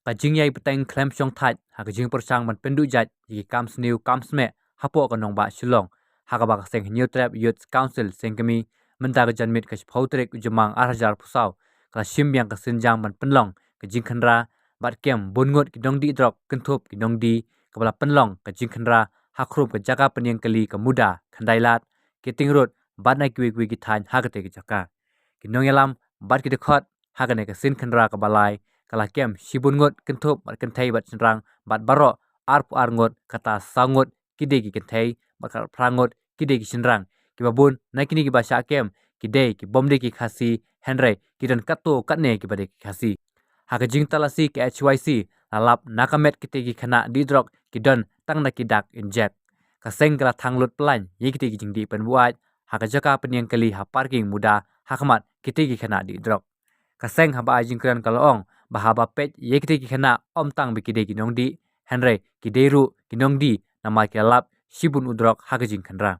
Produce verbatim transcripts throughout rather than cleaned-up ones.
Ka jingïai bteng khlem shong thait ha ka jingpyrshang ban pynduh jait ïa ki kam sniew kam smeh hapoh ka nongbah Shillong, ha kaba ka seng Hynñiewtrep Youth Council Sengkmie, mynta ka janmiet ka shiphew tarik u Jymmang ar hajar arphew saw, ka la shim biang ka sienjam ban pynlong ka jingkhynra bad kem bun ngut ki nongdih drok kynthup ki nongdie, kaba la pynlong ka jingkhynra ha khrum ka jaka pynïeng kali ka Muda, Khyndailad, Kiting Road bad na kiwei kiwei ki thaiñ ha katei ka jaka. Ki nongïalam bad ki dkhot ha kane ka sien khynra kaba lai ka la kem shibun ngut kynthup bad kynthei bad shynrang, bad baroh arphew ar ngut, kata saw ngut ki dei ki kynthei bad khatphra ngut ki dei ki shynrang. Kiba bun na kine kiba shah kem ki dei ki bym dei ki Khasi, hynrei ki don katto katne kiba dei ki Khasi. Ha ka jingtalasi ka H Y C la lap na ka met kitei ki khynnah dih drok ki don tang na ki dak injek. Ka seng ka la thang lut pynlaiñ ïa kitei ki jingdih pynbuaid ha ka jaka pynïeng kali ha parking Muda ha khmat kitei ki khynnah dih drok. Ka seng haba ai jingkren ka la ong ba haba peit ïa kitei ki khynnah ym tang ba ki dei ki nongdih, hynrei ki dei ruh ki nongdie namar ki la lap shibun u drok ha ka jingkhynra.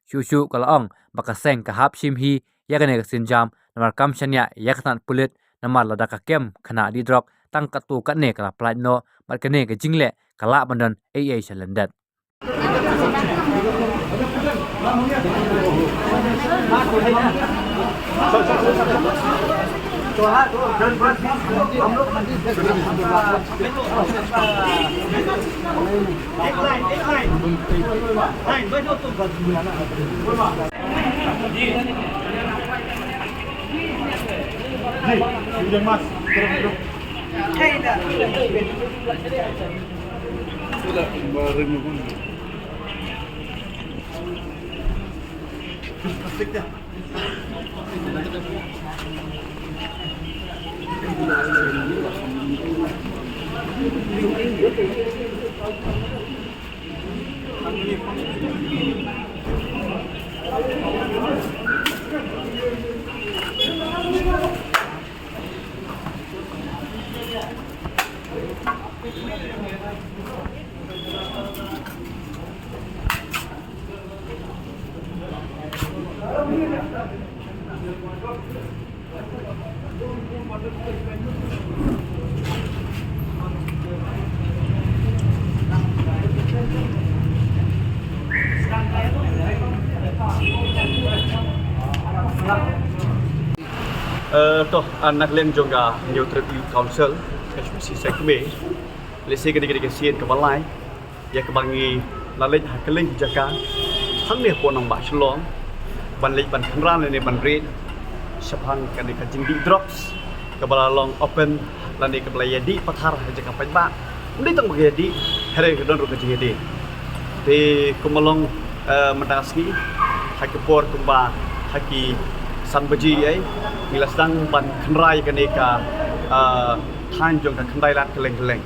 Shuh shuh ka la ong ba ka seng ka hap shim hi ïa kane ka sienjam namar kam shaniah ïa ka tnat pulit, namar lada ka kem khynnah dih drok tang katto katne ka la pyllait noh, bad kane ka jingleh ka lah ban don ei ei sha lyndet. Eh, to, ah, na ka liang jong ka Hynñiewtrep Youth Council, H Y C Sengkmie, lehse kane ka dei ka sien kaba lai ïa kaba ngi la leit ha kylleng ki jaka hangne hapoh nongbah Shillong ban leit ban khynra lane ban rit shaphang kane ka jingdih drugs kaba la long open lane kaba la ïadih pathar ha jaka paidbah. Ym dei tang ba ka ïadih, hynrei ka don ruh ka jingïadih. Te kumba long, eh, mynta ka sngi ha ki por kumba ha ki san baje ei, ngi la sdang ban khynra ïa kane ka, eh, thaiñ jong ka Khyndailad kylleng kylleng.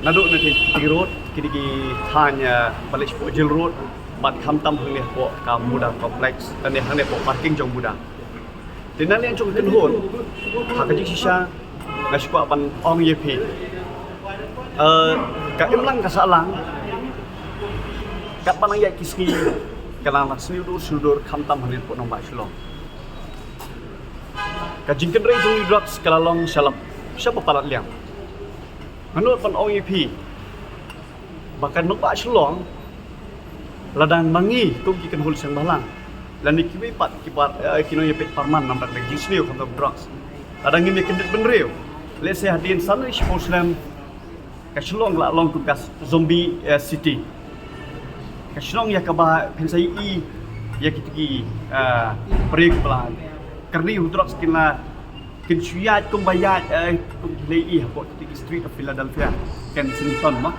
Naduh na ki, ki road, ki dei ki thaiñ, eh, ba leit shapoh Jail Road bad khamtam hangne hapoh ka Muda Complex, lane hangne hapoh parking jong Muda. Te na liang jong ka kynhun ha ka jingshisha nga shu kwah ban ong ïa phi, eh, ka imlang ka sahlang katba nang ïaid ki sngi ka nang la sniew dur sniew dur khamtam hangne hapoh nongbah Shillong. Ka jingkynrei jong ki drugs ka la long sha la, sha ba palat liang. Nga nud ban ong ïa phi ba ka nongbah Shillong, lada ma ngi kum ki kynhun seng bhalang lane kiwei pat ki par, eh, ki nongïapeit parman namar ka jingsniew khamtam drugs, lada ngim ïa kyndit bynriew, lehse hadien san ne shiphew snem ka Shillong ka la long kum ka zombie, eh, city. Ka shnong ïa kaba phin sa ïohi ïa kito ki, eh, briew ba la kyrni u drugs kin la, kin shu ïaid kumba ïaid, eh, kum ki la ïohi hapoh kito ki street of Philadelphia, Kensington mo.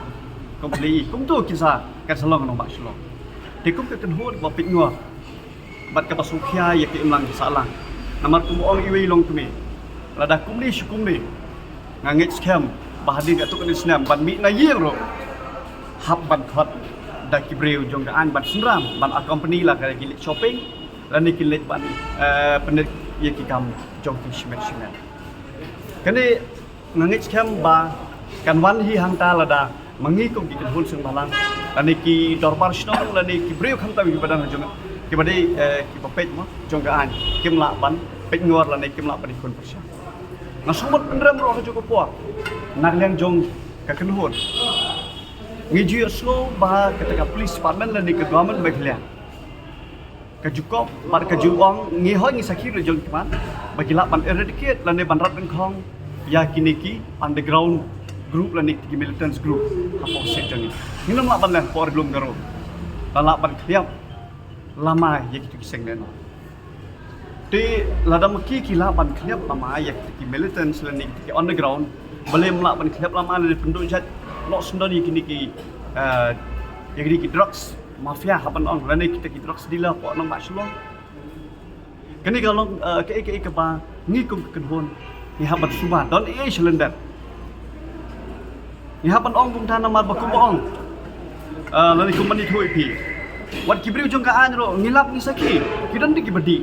Kum ki la ïohi kumto kin sa, kan sa long nongbah Shillong. Te kum ka kynhun ba pynngor bad kaba sngewkhia ïa ka imlang ka sahlang. Namar kumba ong iwei i longkmie, lada kumne shu kumne, nga ngeit skhem ba hadien katto katne snem ban mih na ïing ruh hap ban khot da ki briew jong ka aiñ ban synran ban accompany la ka ki leit shopping lane ki leit ban, eh, pynleit ïa ki kam jong ki shimet shimet. Kane nga ngeit skhem ba Kan wan hi hangta lada ma ngi kum ki kynhun seng bhalang, lane ki dorbar shnong, lane ki briew khamtam kiba dang jong, kiba dei, eh, kiba peit mo jong ka aiñ, kim lah ban peit ngor lane kim lah ban ïakhun pyrshah. Nga sngewbha pynrem ruh ha kajuh ka por na ka liang jong ka kynhun. Ngi ju ïohsngew ba kata ka police department lane ka government Meghalaya ka ju kop bad ka ju ong, ngi hoi ngi sakhi ruh jong ki man ba ki lah ban eradicate lane ban rat dyngkhong ïa kine ki underground group lane ki militants group hapoh state jong ngi. Ngim lah ban leh por lum garo. Lah ban khliap lama ïa kitu ki seng ne no. Te lada ma ki ki lah ban khliap lama ïa kitu ki militants lane kitu ki underground, balei ym lah ban khliap lama lane pynduh jait noh syndon ïa kine ki, eh, ïa kine ki drugs mafia haba ong lane kita ki drugs dealer hapoh nongbah Shillong. Kane ka long, eh, kaei kaei kaba ngi kum ka kynhun ngi hap ban suba don ei ei shalyndet. Ngi hap ban ong kumta namar ba kumba ong, eh, lane kumba ngi thuh ïa phi, wat ki briew jong ka aiñ ruh ngi lap ngi sakhi, ki don dei kiba dih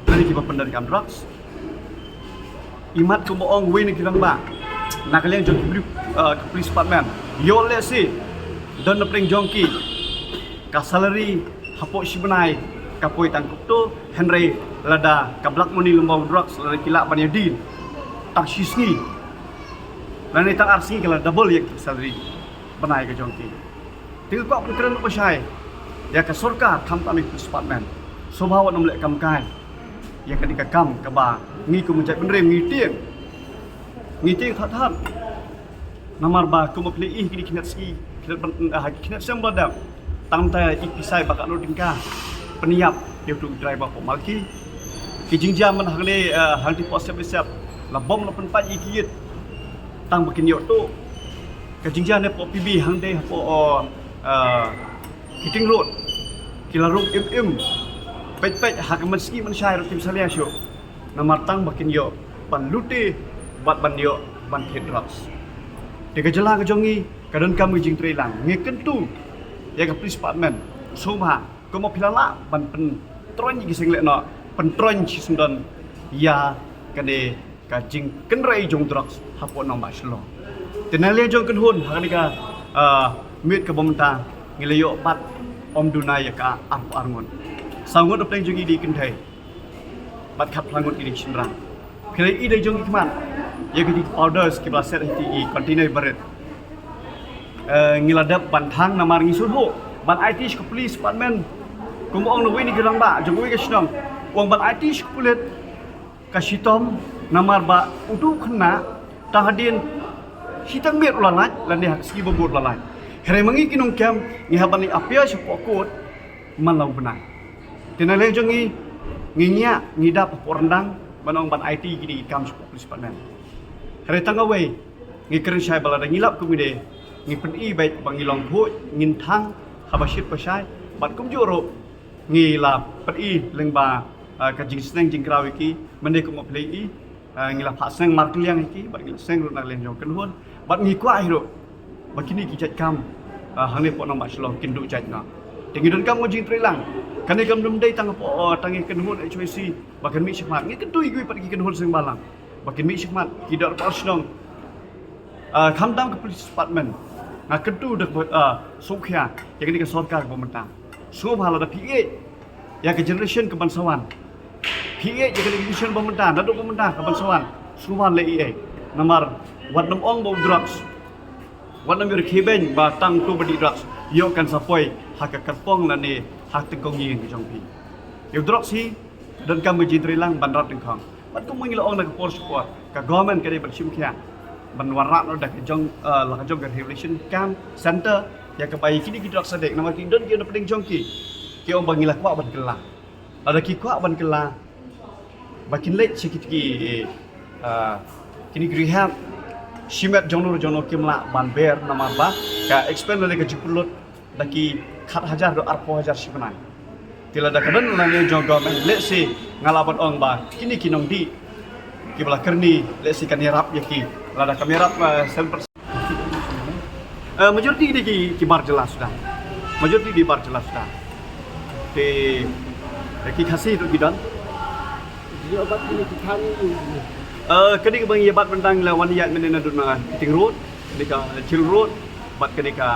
lane kiba pyndonkam drugs. Imat kumba ong wei na ki rangbah na ka liang jong ki briew, eh, ka police department, ïoh lehse don na pdeng jong ki ka salary hapoh shi bnai ka poi tang kumto, hynrei lada ka black money lem bad drugs lada ki lah ban ïa deal tang shi sngi lane tang ar sngi ka la double ïa ka salary bnai ka jong ki. Te nga kwah pynkren ba shai ïa ka sorkar khamtam ïa ka police department, sngewbha wat nym leh kam kai ïa kane ka kam kaba ngi kum ka jaitbynriew ngi tieng, ngi tieng that that. Namar ba kumba phi la ïohi kine ki khynnah sngi, khynnah ban, ah, ki khynnah snem ba dap, tang mynta i phi sai ba ka nud ding ka pynïap ïa utu u driver hapoh Malki. Ki jingjia man hangne, ah, hangtei hapoh Step by Step, la bom la pynpait ïa ki ïit tang ba kin ïoh tuh. Ka jingjia ne hapoh P B hangtei hapoh, ah, Kiting Road, ki la rung im im, peit peit ha ka mynsngi mynshai ruh kim salia shuh. Namar tang ba kin ïoh ban lute bad ban ïoh ban thied drugs. Te ka jylla ka jong ngi ka donkam ka jingtreilang. Ngi kyntu ïa ka police department, sngewbha kumba phi la lah ban pyntroiñ ïa ki seng lehnoh, pyntroiñ shisyndon ïa kane ka jingkynrei jong drugs hapoh nongbah Shillong. Te na liang jong ka kynhun ha kane ka, ah, miet kaba mynta ngi la ïoh bat ym duna ïa ka arphew ar ngut. Saw ngut na pdeng jong ngi dei kynthei bad khatphra ngut ki dei shynrang. Phi la ïohi da jong ki khmat ïa ki dei powders kiba la set ha ki container barit. Eh, ngi la dep ban thang namar ngi sngewthuh ban aiti sha ka police department. Kumba ong na uwei na ki rangbah jong uwei ka shnong, u ong ban aiti sha ka pulit ka shitom namar ba utu u khynnah tang hadien shiteng miet u la lait lane ha ka sngi ba bud u la lait. Hynrei ma ngi ki nongkem ngi hap ban ïa appear shapoh court man la u bnai. Te na liang jong ngi, ngi ngiah ngi dap hapoh ryndang ban ong ban aiti kine ki kam shapoh police department. Hynrei tang kawei, ngi kren shai ba lada ngi lap kumne, ngi pyni beit ba ngi long khuid, ngin thang haba shit ba shai, bad kumjuh ruh ngi la pyni lyngba, ah, ka jingsneng jingkraw ïa ki, mynne kumba phi la ïohi, ah, ngi la phah sneng markylliang ïa ki bad ngi la sneng ruh na liang jong ka kynhun bad ngi kwah hi ruh ba kine ki jait kam, ah, hangne hapoh nongbah Shillong kin duh jait noh. Te ngi donkam ka jingtreilang. Kane kam dum dei tang hapoh, ah, tang ïa ka kynhun H Y C ba kan mih shakhmat. Ngi kyntu ïa kiwei pat ki kynhun seng bhalang ba kin mih shakhmat, ki dorbar shnong, ah, khamtam ka police department. Nga kyntu da kaba, ah, sngewkhia ïa kane ka sorkar kaba mynta. Sngewbha lada phi ïeit ïa ka generation kaban sa wan, phi ïeit ïa ka generation ba mynta, naduh ba mynta kaban sa wan, sngewbha leh ïeit. Namar wat nym ong ba u drugs, wat nym ïoh rkhie beiñ ba tang uto ba dih drugs ïoh kan sa poi ha ka kyrpong lane ha ka tyngkong ïing ka jong phi. Ïa u drugs hi donkam ka jingtreilang ban rat dyngkhong. Bad kumba ngi la ong na ka por sha ka por, ka government ka dei ban shim khia ban wanrah noh da ka jong, eh, la ka jong ka rehabilitation camp center ïa kaba ïa kine ki drugs addict, namar ki don ki na pdeng jong ki. Ki ong ba ngi la kwah ban kylla. Lada ki kwah ban kylla ba kin leit sha kito ki, eh, kine ki rehab. Shimet jongno jongno kim lah ban ber namar ba ka expense lane ka jingpynlut da ki khat hajar haduh arphew hajar shi bnai. Te lada ka don na liang jong government, lehse nga lah ban ong ba kine ki nongdih kiba la kyrni, lehse kan ïarap ïa ki. Lada kam ïarap, eh, seven percent. Eh, majority dei ki, ki bar jylla suda. Majority dei bar jylla suda. Te, eh, ki Khasi ruh ki don. Ïa, bat kine ki khani. Eh, kane kaba ngi ïa bat mynta ngi la wan ïaid mynne naduh na Kiting Road. Kane ka Jil Road bad kane ka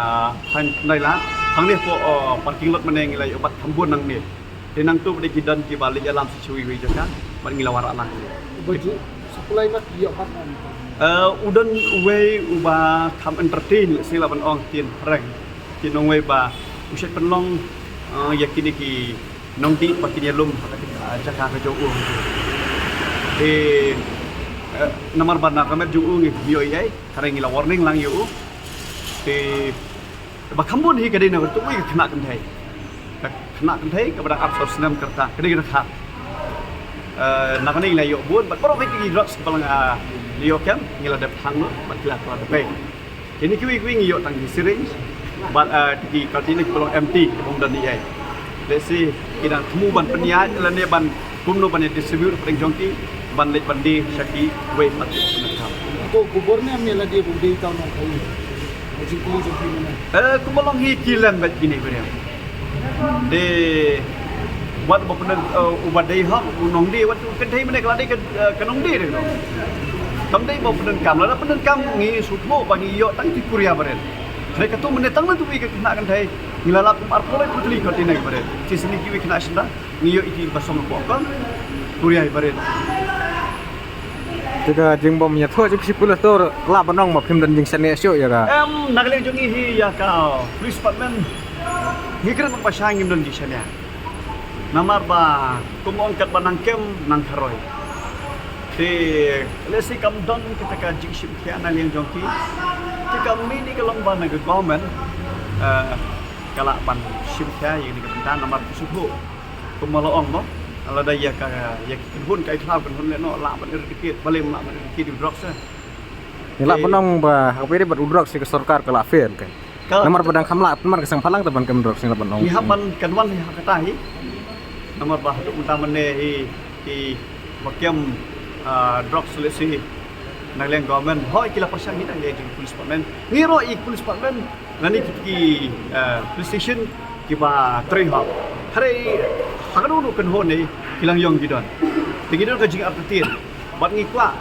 thaiñ Khyndai Lad. Hangne hapoh, uh, parking lot mynne ngi la ïoh bat kham bun nangne. Te nangtu pat ki don kiba leit ïalam sha kiwei kiwei jaka bad ngi la wanrah lang. Uba ju supply pat ïoh pat. Eh, u don uwei uba kham entertain, lehse lah ban ong ktien phareng. Te nongwei ba u shait pynlong, eh, ïa kine ki nongdih ba kin ïalum ha ka jaka ka jong u. Te, eh, namar ba na ka met jong u ngi ïoh ei ei, hynrei ngi la warning lang ïa u. Te ba kham bun hi ka dei na ka tu ka khynnah kynthei. Ka khynnah kynthei kaba dang arphew snem ka rta, ka dei ka dkhar. Eh, na kane ngi la ïoh bun bad baroh ki drugs kiba la, ah, ïoh kem ngi la dep thang lut bad ki la, ki la dep pei. Kine kiwei kiwei ngi ïoh tang ki syringe bad, ah, ki container kiba long empty, ym don ei ei. Lehse ki dang thmu ban pynïaid lane ban kumno ban ïa distribute pdeng jong ki ban leit ban die sha kiwei pat ki pyndonkam. To khubor ne ym ïa la die ba u dei uta u nongkhaïi. Ka jingkylli jong phi mynne. Eh, kumba long hi ki lem bad kine ba dei. Te wat ba pyndonkam, eh, uba dei hok u nongdie, wat u kynthei mynne ka la dei ka, eh, ka nongdie de. Kam dei ba pyndonkam, lada pyndonkam ngi sngewthuh ba ngi ïoh tang ki kuria barit. Hynrei katu mynne tang na tu ka khynnah kynthei ngi la lap kum arphew lai phew tylli container barit. Shisien kiwei khynnah shynrang ngi ïoh ïa ki ba song hapoh kong kuria barit. Te ka jingbym ïathuh jong phi sha ki pulit, to lah ban ong ba phim don jingshaniah shuh ïa ka. Em, na ka liang jong ngi hi ïa ka police department ngi kren ba shai ngim don jingshaniah. Namar ba kum ong katba nang kem nang kharoi. Te lehse kam don kata ka jingshim khia na liang jong ki. Te ka mih ni ka long ba na ka government, eh, ka lah ban shim khia ïa kane ka bynta namar ka shu Kumba la ong mo, lada ïa ka, ïa ki kynhun ka i khlaw kynhun lehnoh lah ban eradicate, balei ym lah ban eradicate u drugs eh. Ngi lah ban ong ba ha kaba ïadei bad u drugs ïa ka sorkar ka lah fail ka. Namar ba dang kham lah, namar ka seng phalang te ban kem drugs ngi lah ban ong. Ngi hap ban kynwan hi ha kata hi. Namar ba haduh mynta mynne hi, hi ba kem, ah, drugs lehse na liang government. Hooid ki la pyrshang hi na liang jong police department. Ngi ruh i police department lane ki, ki, eh, police station kiba trei hok. Hynrei ha kano kano kynhun ne ki la ïong ki don. Te ngi don ka jingartatien. Bad ngi kwah,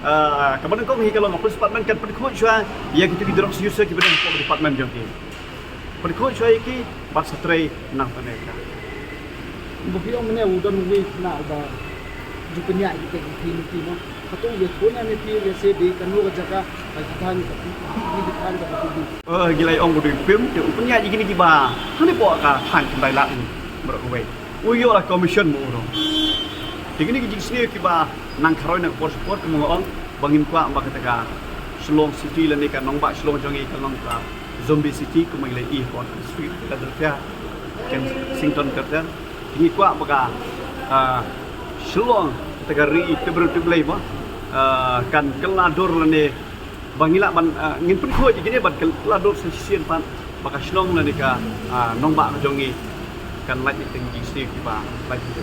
eh, kaba nyngkong hi ka long ka police department kan pynkhuid shuwa ïa kito ki drugs user kiba don hapoh department jong ki. Pynkhuid shuwa ïa ki bad sa trei nangta ne ka. Ba phi ong mynne u don uwei khynnah uba ju pynïaid ïa kita ki thaiñ ki mo. Hato u ïathuh ne phi lehse dei kano ka jaka, ka ki thaiñ ka phi, ki thaiñ ka phi. Eh, ngi la ong ba u dei u Pim, te u pynïaid ïa kine kiba hangne hapoh ka thaiñ Khyndai Lad baroh kawei. U ïoh la commission mo u rong. Te kine ki jingsniew kiba nang kharoi na ka por sha ka por kumba nga ong ba ngim kwah ba kata ka Shillong City lane ka nongbah Shillong jong ngi ka long ka zombie city kumba ngi la i hapoh Street Philadelphia, Kensington Carter. Ngi kwah ba ka, ah, Shillong, kata ka ri tip briew tip Blei ba, ah, kan kylla dur lane ba ngi lah ban, ah, ngin pynkhuid ïa kine ban kylla dur sa shisien pat ba ka shnong lane ka, ah, nongbah ka jong ngi kan lait ïa ki jingsniew kiba lait ïa ki.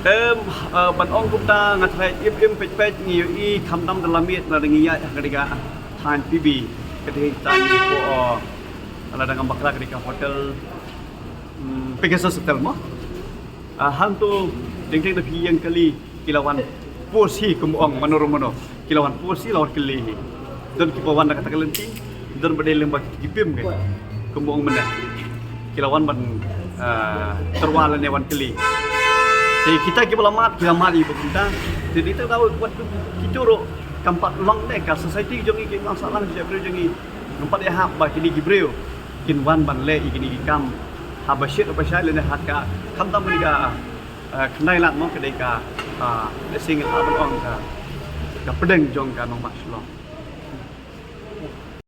Em, ah, ban ong kumta nga tharai im im peit peit ngi ïohi khamtam da la miet lada ngi ïaid ha kane ka thaiñ P B, ka dei thaiñ ko, oh, lada ngam bakla ka dei ka hotel, hmm, Pegasus Hotel mo. Ah, hangto teng teng da phi ïeng kali ki la wan push hi kumba ong mano re mano. Ki la wan push hi, la wan kylli hi. Don kiba wan da kata ka lynti, don ba dei lem ba ki Pim ki. Kumba ong mynne. Ki la wan ban, ah, tyrwa lane wan kylli. Te kita kiba la mad, ki la mad ïa ba kumta. Te dei ta daw wat kito ruh kam pat long ne ka society jong ngi ki nang sahlang jong ngi. Ngam pat ïahap ba kine ki briew kin wan ban leh ïa kine ki kam haba shit haba shai lane ha ka khamtam kane ka, eh, Khyndai Lad mo ka dei ka, ah, lehse ngi lah ban ong ka, ka pdeng jong ka nongbah Shillong.